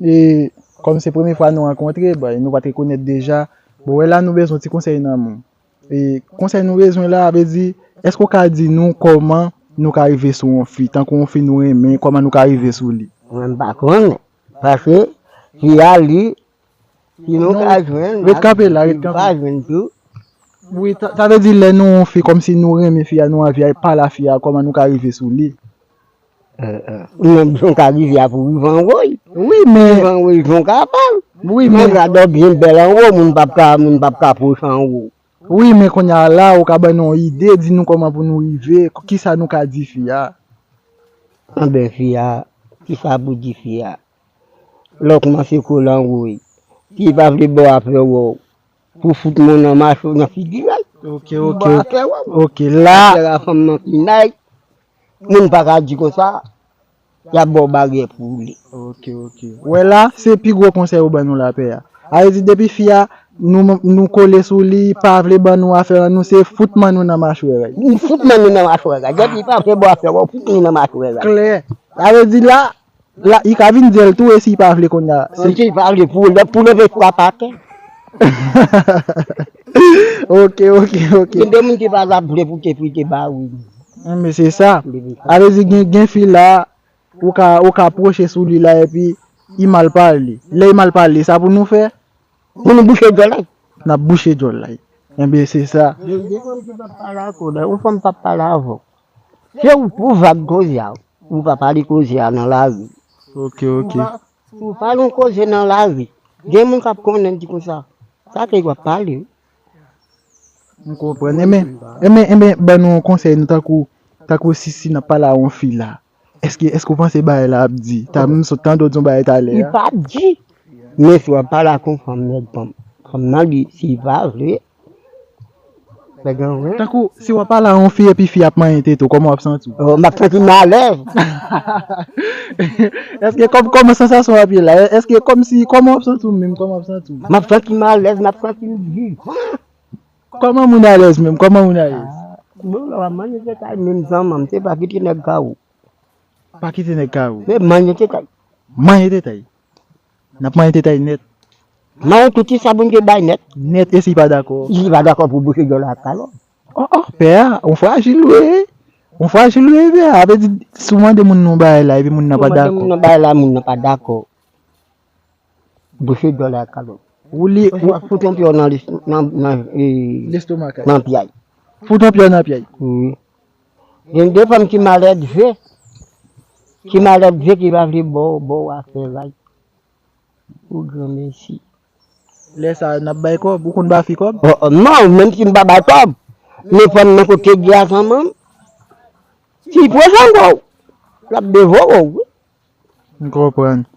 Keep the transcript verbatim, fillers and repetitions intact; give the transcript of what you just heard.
e, kòm se premye fwa nou rankontre, bay, nou pa t rekonèt deja. Bon, wè la, nou bezwen ti konsèy nan men w. E, konsèy nou bezwen la, vle di, èske w ka di nou kòman nou ka rive sou yon fi, tankou yon fi nou renmen, kòman nou ka rive sou li? Mwen m pa konnen. Paske fi a li, si nou ka jwenn, ret kanpe la, ret kanpe. Pa jwenn tou. Wi, sa, sa vle di lè nou yon fi, kòmsi nou renmen fi a, nou anvi al pale a fi a, kòman nou ka rive sou li? Ou menm jan w ka rive a pou rive anwo l. Wi, men rive anwo l jan w ka pale. Wi, men gade w byen bèl anwo, moun p ap ka, moun p ap ka pwoche anwo. Wi, men kounye a la, ou ka ban nou yon ide, di nou kòman pou nou rive, kisa nou ka di fi a? Anben fi a, kisa pou di fi a? Lè w kòmanse kole anwo l, si l pa vle ba w afè wè w, pou fout men w nan mache w nan figi l. Ok, ok, ok. Afè wè w. Ok, la. Afè a fanm nan ki nice. Moun pa ka di konsa, y ap ba w baryè pou w li. Ok, ok. Wè la, se pi gwo konsèy ou ban nou la, pè a. A vle di, depi fi a, nou, nou kole sou li, pa vle ban nou afè an, nou se fout men nou nan machwè rèy. Nou fout men nou nan machwè rèy. Depi pa vle ba w afè wè w, fout men nan machwè rèy. Klè. Sa vle di la, la, li ka vin di l tou, e si l pa vle kounye a? Si l pa vle, pou, pou leve frap atè. Ok, ok, ok. Gen de moun ki pa t ap vle pou te, pou te ba wi. Men se sa. Sa vle di gen, gen fi la, ou ka, ou ka pwoche sou li la, epi li mal pale. Lè li mal pale, sa pou nou fè? Pou nou bouche djòl la. N ap bouche djòl la. Enben, se sa. Gen, gen fanm ki p ap pale ak ou, lè yon fanm p ap pale avè w. Se ou pou vag koze a. Ou pa pale koze a nan lari. Ok, ok. Ou pa, ou pale yon koze nan lari. Gen moun k ap konnen di konsa. Sa ke w ap pale. M konprann. Enben, enben, enben, ban nou yon konsèy, nou tankou, tankou si, si n ap pale a yon fi la. Èske, èske w panse bagay la ap di? Ta m sot tande w di yon bagay talè a. Li p ap di. Men si w ap pale ak yon fanm, nèg fanm, fanm nan li, si l pa vle, nèg anwen. Tankou, si w ap pale a yon fi epi fi ap manyen tete w, kòman w ap santi w? Oh, m ap santi m alèz. Èske kòm, kòman sansasyon w ap ye la? Èske kòmsi, kòman w ap santi w menm? Kòman w ap santi w? M ap santi m alèz, m ap santi m vivan. Kòman moun alèz menm? Kòman moun alèz? Ah, bon, lè w ap manje tete a menm zanmanm, se pa kite nèg ka ou. Pa kite nèg ka ou. Se manje tete a. Manje tete a. N ap manje tete a nèt. Manje tout sa Bondye bay nèt. Nèt, e si l pa dakò? Si l pa dakò pou bouche djòl ak kalòt. Oh, oh, pè a, on frajil ou ye. On frajil ou ye, pè a. Sa vle di, si w mande moun nan yon bagay la, epi moun nan pa dakò. Si w mande moun nan bagay la, moun nan pa dakò. Bouche djòl ak kalòt. Ou li, ou fout yon pyè nan lis-, nan, nan, e, lestomak. Nan pyay. Fout yon pyè nan pyay. Wi. Gen de fanm ki maledve, ki maledve, ki pa vle ba w, ba w afè rèy. Ou granmesi. Lè sa a, n ap bay kòb, ou konn ba fi kòb? Oh, oh, non, menm si m pa bay kòb, men fanm nan kote l ye a zanmanm, si l pran zango w, l ap devore w, wi. M konprann.